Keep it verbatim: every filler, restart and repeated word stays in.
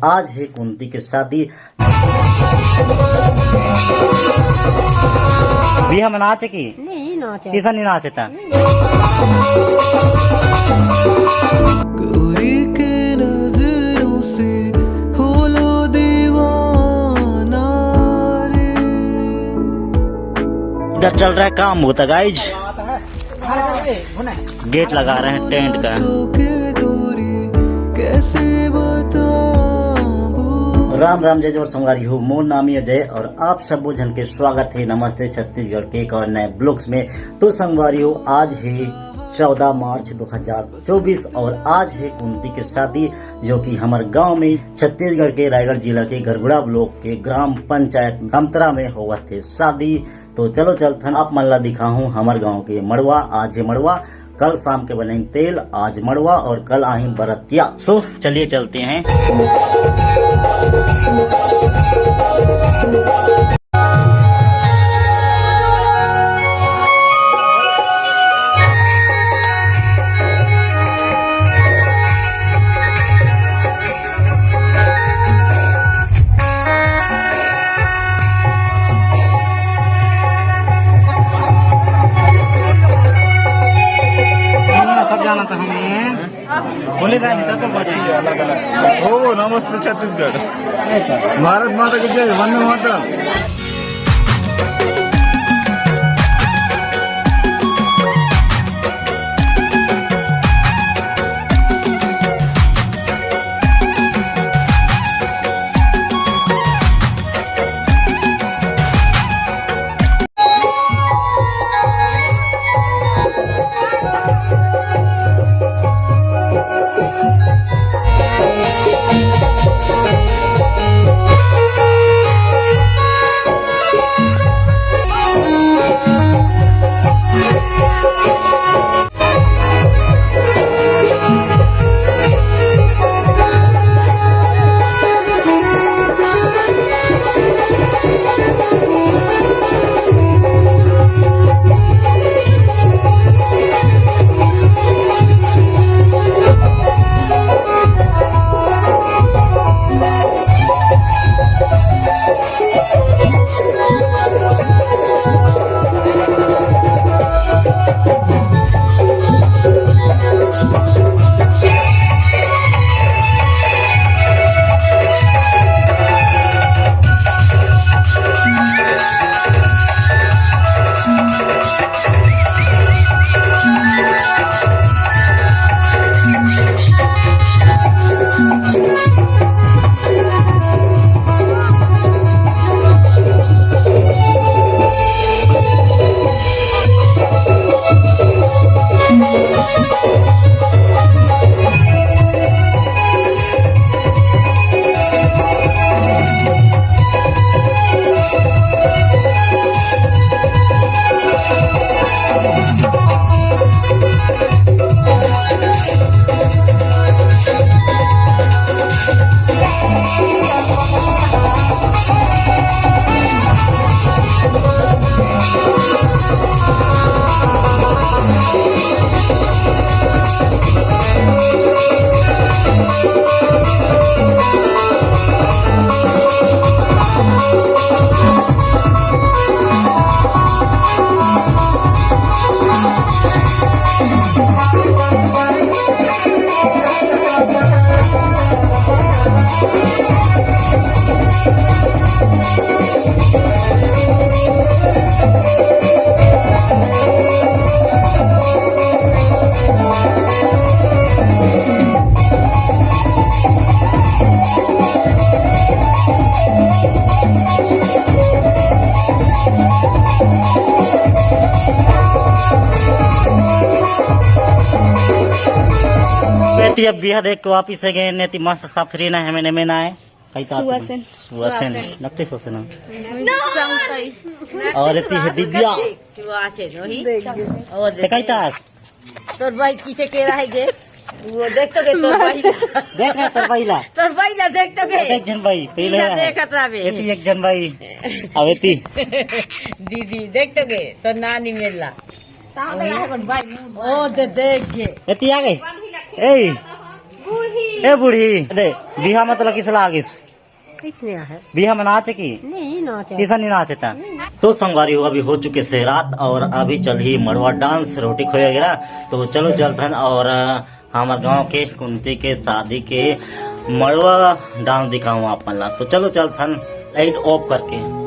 आज हे कुंती के शादी। बिहा में नाचे की? नहीं नाचे। किसा नहीं नाचता? गोरी के नजरों से होलो दीवाना रे। इधर चल रहा है काम होता गाइज। गेट लगा रहे हैं टेंट का। राम राम, जय जोहार संगवारी हो, मोर नाम हे अजय और आप सबो झन के स्वागत हे नमस्ते छत्तीसगढ़ के एक और नए ब्लॉग्स में। तो संगवारी हो, आज हे चौदह मार्च दो हज़ार चौबीस और आज हे कुंती के शादी, जो कि हमर गांव में छत्तीसगढ़ के रायगढ़ जिला के घरघुड़ा ब्लॉक के ग्राम पंचायत कमतरा में होवत हे शादी। तो चलो चलथन, आप मन ला दिखाहूँ हमर गांव के मड़वा। आज हे मड़वा, कल शाम के बनइन तेल, आज मड़वा और कल आही बरतिया। So चलिए चलते हैं। सब जाना था हमें। बोले था, नहीं तो बजाएंगे अलग अलग। ओ, नमस्ते छत्तीसगढ़। भारत माता की जय, वंदे मातरम। एती अब बिहा देख के वापिस आ गे, एती मस्त सफरी ना हेमे नेमे ना आए। कई तात सुवासन। सुवासन। नकटी सुवासन। और एती हे दिव्या। सुवासन, वही। देख। और ते कई तात? तोर भाई पीछे के रह गे। वो देख तो गे तोर भाई। देख ना तोर भाई ला। तोर भाई ला देख तो गे। एक झन भाई, पहले पीला है। देखत रहबे। एती एक झन भाई। अब एती। दीदी, देख तो गे, तोर नानी मेला। ओ दे देख गे। एती आ गे। ए। ए बूढ़ी, दे, बिहा मतलब किस लागिस? किसने है? बिहा में नाचे की? नहीं नाचे। किसा नहीं नाचे था? नहीं। तो संगवारी हो, अभी हो चुके से रात और अभी चलही मड़वा डांस, रोटी खोए वगैरह। तो चलो चलथन और, अ, हमर गांव के कुंती के शादी के मड़वा डांस दिखाऊं आप मन ला। तो चलो चलथन, लाइट ऑफ करके।